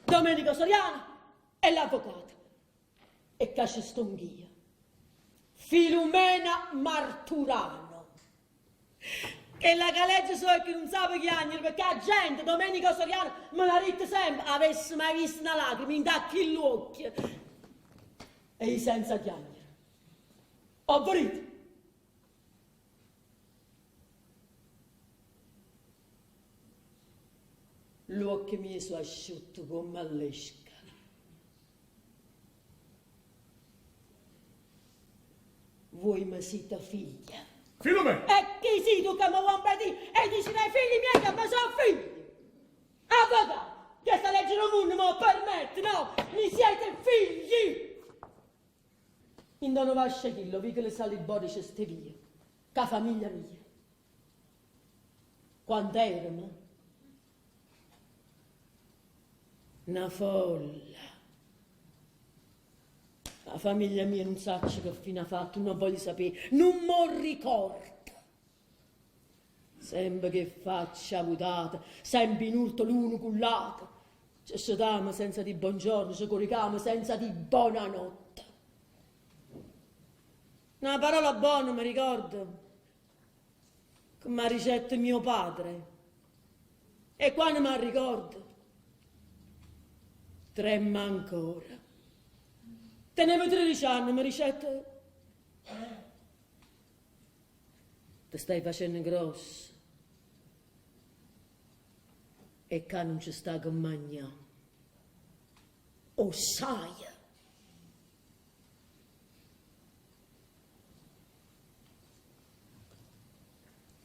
Domenico Soriano e l'avvocato. E ccà ce stongh'io. Filumena Marturano. Chella ca legge soja che nun sape chiagnere pecché 'a gente, Domenico Soriano me l'ha ditto sempe, avesse mai visto na lacrima 'int' a chill'uocchie. E io senza chiagnere. 'O vedite? Ll'uocchie mieje so' asciutte comm' a ll'esca. Voi me site figlia. Filumè! E chi si' tu ca me vuò 'mpedì 'e dicere ai figli miei ca me so' figli? Avvocato, chesta legge d' 'o munno m' 'o permette, no? Mi siete figli! Int'a nu vascio 'e chillo vicolo 'e San Liborio ce stev'io, cu 'a famiglia mia. Quant'eramo? Na folla. A famiglia mia nun saccio che fine ha fatto, nun 'o voglio sapè, nun m' 'o ricordo. Sempe ch' 'e facce avutate, sempe in urto l'uno cu ll'ato. Ce scetammo senza di' bongiorno, ce coricammo senza di' bonanotte. Na parola bona me ricordo che m'ha dicette mio padre e quanno m'arricordo tremmo ancora. Tenevo tredici anni, me dicette Te stai facenno grossa e ccà nun ce sta che magnà. O ssaje?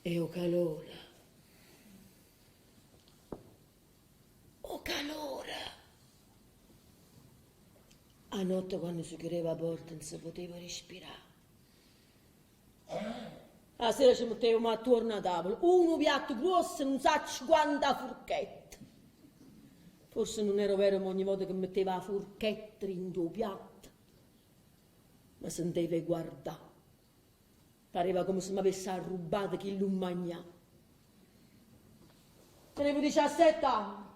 E 'o calore. 'o calore. A notte quanno se chiureva 'a porta nun se poteva respirà. A sera ce mettevamo attuorno 'a tavola, unu piatto gruosso e nun saccio quanta furchette. Forse nun era overo ma ogni vota che metteva 'a furchetta dint' 'o piatto me senteva 'e guardà. Pareva comme si m'avesse arrubbato chillu magnà. Tenevo diciassette anne.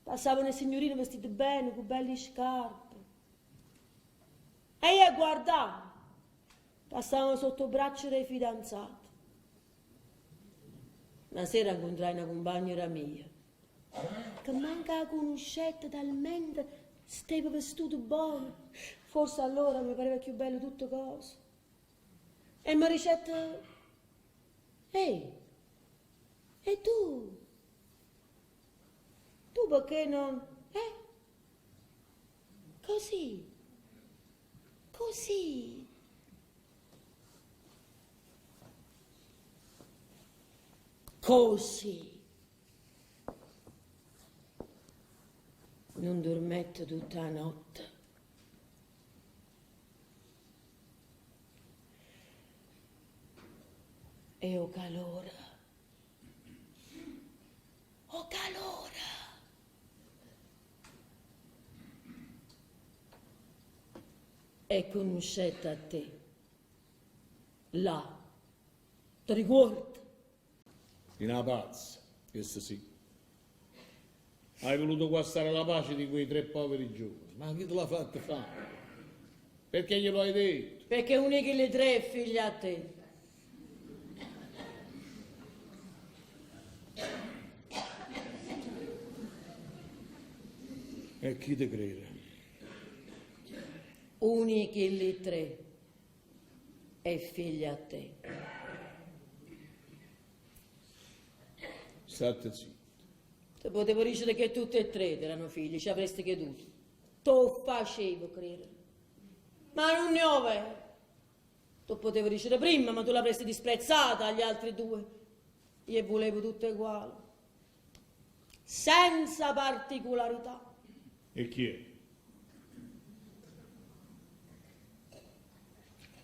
Passavano 'e signurine vestite bene, cu belli scarpe. E io 'e guardavo. Passavano sotto 'o braccio d' 'e fidanzate. Na sera 'ncuntrai na cumpagna d' 'a mia, che manco 'a cunuscette talmente steva vestuta bona, forse allora me pareva cchiù bello tutte cose. E me dicette, Ehi, e tu? Tu pecché non. Eh? Così. Così. Così. Nun durmette tutta 'a notte. E 'o calore. 'o calore. E cunuscette a te. Là. Te ricuorde? Si 'na pazza, chesta sì. Hai voluto guastare la pace di quei tre poveri giovani, ma chi te l'ha fatto fare? Perché glielo hai detto? Pecché uno 'e chilli tre è figlio a te. E chi te crede? Uno 'e chilli tre è figlio a te. Statte zitto. Te potevo dicere che tutte e tre erano figli, ci avresti creduto. T' 'o facevo credere. Ma nun è overo. T' 'o potevo dicere primma, ma tu l'avresti disprezzata agli altri due. Io 'e vulevo tutte uguali. Senza particolarità. E chi è?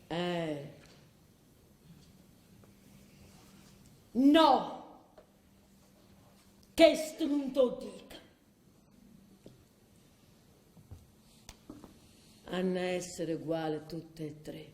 Eh. No! Chesto nun t' 'o dico. Hanna essere uguali tutte e tre.